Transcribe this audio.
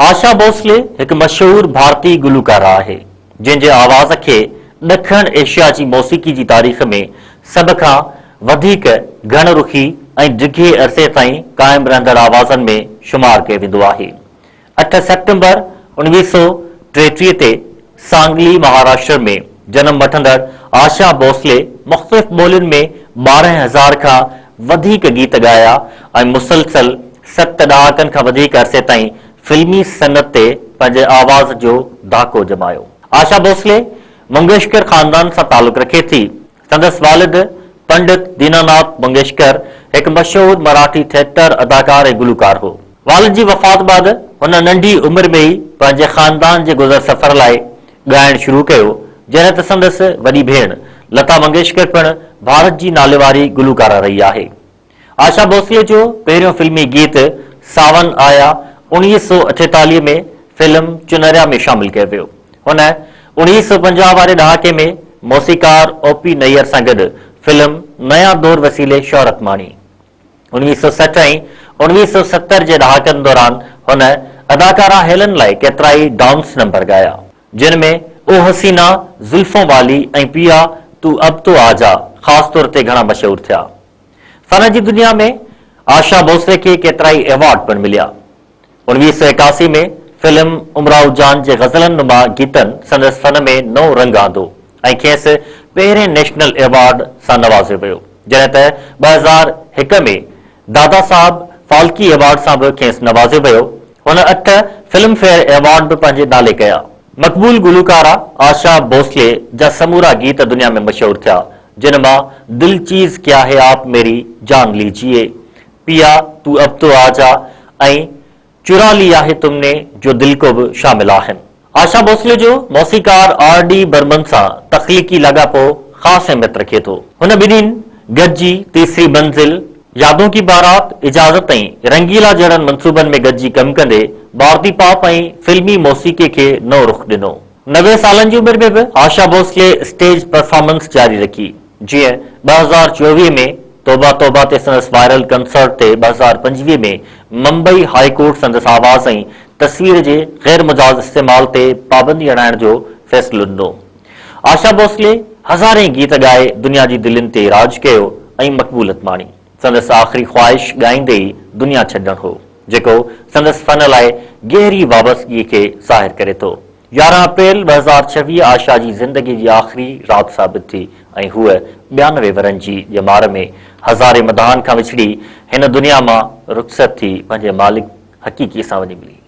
آشا ڀوسلي هڪ مشهور ڀارتي گلوڪاره آهي، جنهن جي آواز کي ڏکڻ ايشيا جي موسيقي جي تاريخ ۾ سڀ کان وڌيڪ گهڻ رخي ۽ ڊگهي عرصي تائين قائم رهندڙ آوازن ۾ شمار ڪيو ويندو آهي. 8 سيپٽمبر 1933 تي سانگلي، مهاراشٽر ۾ جنم وٺندڙ آشا ڀوسلي مختلف ٻولين ۾ 12,000 کان وڌيڪ گيت ڳايا ۽ مسلسل ست ڏهاڪن کان وڌيڪ عرصي تائين فلمي صنعت تي پنهنجي آواز جو ڌاڪو ڄمايو. آشا ڀوسلي منگيشڪر خاندان سان تعلق رکي ٿي. سندس والد پنڊت ديناناٿ منگيشڪر هڪ مشهور مراٺي ٿيٽر اداڪار ۽ گلوڪار هو. والد جي وفات بعد هن ننڍي عمر ۾ ئي پنهنجي خاندان جي گذر سفر لاء ڳائڻ شروع ڪيو، جڏهن ته سندس وڏي ڀيڻ لتا منگيشڪر پڻ ڀارت جي ناليواري گلوڪاره رهي آهي. آشا ڀوسلي جو پهريون فلمي گيت ساون آيا 1948 ۾ فلم چنريا ۾ شامل ڪيو ويو. هن 1950 واري ڏهاڪي ۾ موسيقار او پي نيئر سان گڏ فلم نيا دور وسيلي شهرت ماڻي. 1960 ۽ 1970 جي ڏهاڪن دوران هن اداڪارا هيلن لاء ڪيترائي ڊانس نمبر ڳايا، جن ۾ او حسينا، زلفون والي ۽ پيا تو اب تو آ جا خاص طور تي گهڻا مشهور ٿيا. فن جي دنيا ۾ آشا ڀوسلي کي ڪيترائي ايوارڊ پڻ مليا. 1981 ۾ فلم امراؤ جان جي غزلن نما گيتن سندس فن ۾ نئون رنگ آندو ۽ کيس پهرين نيشنل ايوارڊ سان نوازيو ويو، جڏهن ته 2001 ۾ دادا صاحب فالڪي ايوارڊ سان به کيس نوازيو ويو. هن اٺ فلم فيئر ايوارڊ به پنهنجي نالي ڪيا. مقبول گلوڪاره آشا ڀوسلي جا سمورا گيت دنيا ۾ مشهور ٿيا، جن مان دل چيز ڪيا هي آپ ميري جان ليجيئي، پيا تو اب تو آ جا ۽ چرا ليا هي تم ني جو دل ڪو به شامل آهن. آشا ڀوسلي جو موسيقار آر ڊي برمن سان تخليقي لاڳاپو خاص اهميت رکي ٿو. هن ٻنهين گڏجي تيسري منزل، يادون ڪي بارات، اجازت ۽ رنگيلا جهڙن منصوبن ۾ گڏجي ڪم ڪندي ڀارتي پاپ ۽ فلمي موسيقي کي نئون رخ ڏنو. 90 سالن جي عمر ۾ به آشا ڀوسلي اسٽيج پرفارمنس جاري رکي. جيئن 2024 ۾ توبه توبه تي سندس وائرل ڪنسرٽ تي 2025 ۾ ممبئي هاء ڪورٽ سندس آواز ۽ تصوير جي غير مجاز استعمال تي پابندي هڻائڻ جو فيصلو ڏنو. آشا ڀوسلي هزارين گيت ڳائي دنيا جي دلين تي راڄ ڪيو ۽ مقبوليت ماڻي. سندس آخري خواهش ڳائيندي ئي دنيا ڇڏڻ هو، جيڪو سندس فن لاء گهري وابستگي کي ظاهر ڪري ٿو. 11 اپريل 2026 آشا جي زندگي جي آخري رات ثابت ٿي ۽ هوء 92 ورهن جي ڄمار ۾ هزارين مداحن کان وڇڙي هن دنيا مان رخصت ٿي پنهنجي مالڪ حقيقي سان وڃي ملي.